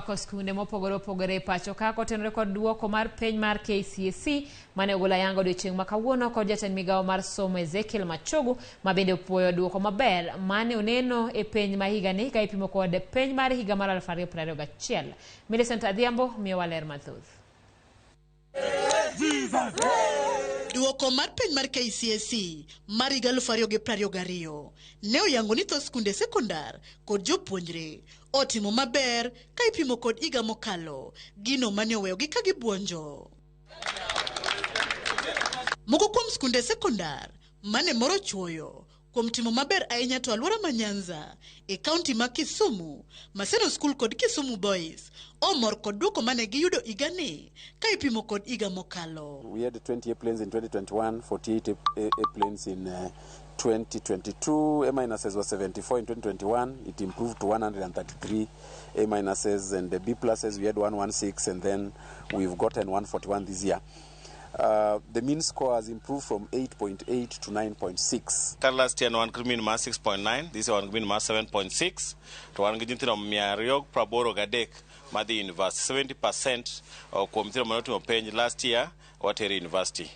Okwako skunde mopogore opogore e pacho ka kotenore kod duoko mar penj mar KCSE mane ogol ayanga odiochieng' ma kawuono kod jatend migawo mar somo Ezekiel Machogu ma bende opuoyo duoko maber mane oneno e penj ma higani ka ipimo kod penj mar higa mar 2021. Millicent Adhiambo miyowa ler mathoth. Duoko mar penj mar KCSE mar higa 2022 ne oyango ni thoth skunde sekondar kod jopuonjre otimo maber ka ipimo kod higa mokalo, gino mane oweyogi ka gibuonjo. Moko kuom skunde sekondar mane moro chuoyo kuom timo maber ahinya to alwora ma Nyanza e kaunti ma Kisumu, Maseno School kod Kisumu Boys omor kod duoko mane giyudo higani ka ipimo kod higa mokalo. We had 20 airplanes in 2021, 48 airplanes in 2022. A minuses were 74 in 2021. It improved to 133 A minuses, and the B pluses we had 116, and then we've gotten 141 this year. The mean score has improved from 8.8 to 9.6. Ka last year ne wan gi mean mar 6.9, this year wan gi mean mar 7.6, to wan gi nyithindo 283 madhi university. 70% kuom nyithindo mane otimo penj last year watero e university.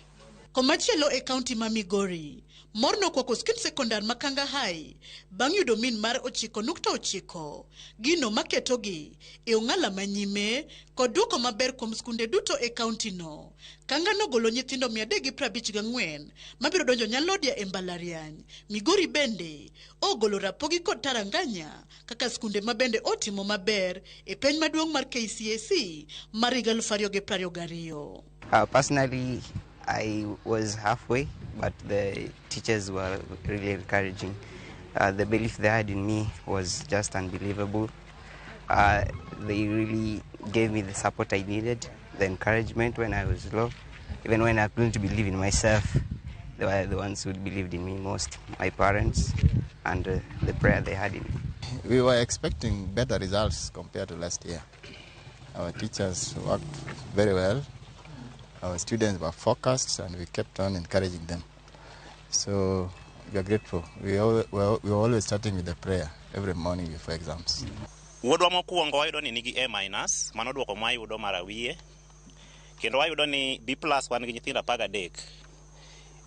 Komachielo e kaunti ma Migori, mor nokwako skund sekondar ma Kanga High bang' yudo mean mar 9.9, gino maketogi e ong'ala manyime kod duoko maber kuom skunde duto e kaunti no. Kanga nogolo nyithindo 354 mabiro donjo Nyalodia e mbalariany. Migori bende ogolo Rapogi kod Taranganya kaka skunde ma bende otimo maber e penj maduong' mar KCSE mar higa 2022. Personally, I was halfway, but the teachers were really encouraging. The belief they had in me was just unbelievable. They really gave me the support I needed, the encouragement when I was low. Even when I couldn't believe in myself, they were the ones who believed in me most, my parents and the prayer they had in me. We were expecting better results compared to last year. Our teachers worked very well. Our students were focused and we kept on encouraging them. So we are grateful. We are always starting with a prayer every morning before exams. Wuodwa mokwongo wayudo ni nigi A minus, mano duoko mwayudo mar awiye. Kendo wayudo ni B plus wan gi nyithindo 13.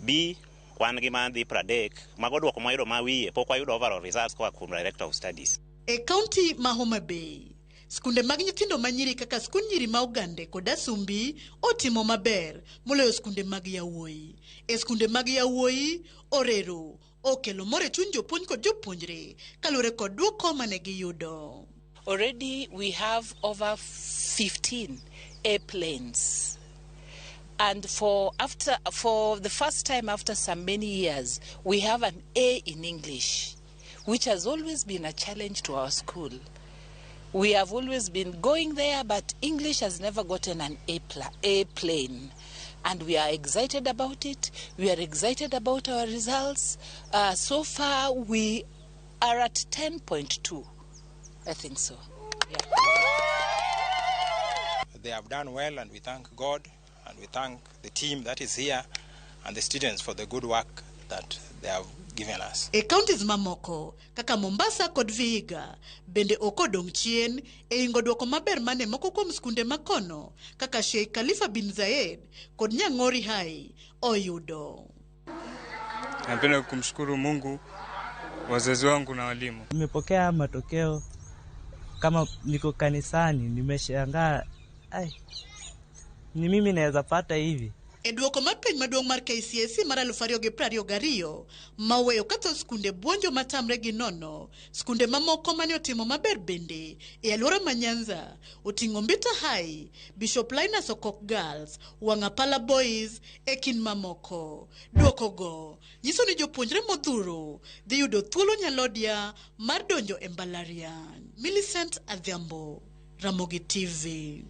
B wan gi madhi 30. Mago duoko mwayudo ma wiye, pok wayudo overall results koa kuom Director of Studies. E kaunti ma Homa Bay, skunde mag nyithindo manyiri kaka skund nyiri ma Ogande kod Asumbi otimo maber moloyo skunde mag yawuoyi. E skunde mag yawuoyi, Orero okelo mor e chuny jopuonj kod jopuonjre kaluwore kod duoko mane giyudo. Already we have over 15 airplanes. And for the first time after some many years, we have an A in English, which has always been a challenge to our school. We have always been going there, but English has never gotten an A plane. And we are excited about it. We are excited about our results. So far, we are at 10.2. I think so. Yeah. They have done well, and we thank God, and we thank the team that is here and the students for the good work that they have given us. E counties mamoko kaka Mombasa kod Vihiga bende ok odong' chien e ingo duoko maber mane moko kuom skunde makono kaka Sheikh Khalifa bin Zayed kod Nyang'ori High oyudo. Napenda kumshukuru Mungu, wazazi wangu na walimu. Nimepokea matokeo kama niko kanisani, nimeshangaa, ai, ni mimi naweza pata hivi. E duoko mar penj maduong' mar KCSE mar 2022 ma oweyo ka thoth skunde buonjo matamre gi nono, skunde mamoko mane otimo maber bende e alwora ma Nyanza oting'o Mbita High, Bishop Linus Okok Girls, Wang'apala Boys e kind mamoko. Duoko go nyiso ni jopuonjre modhuro dhi yudo thuolo nyalodia mar donjo e mbalariany. Millicent Adhiambo, Ramogi TV.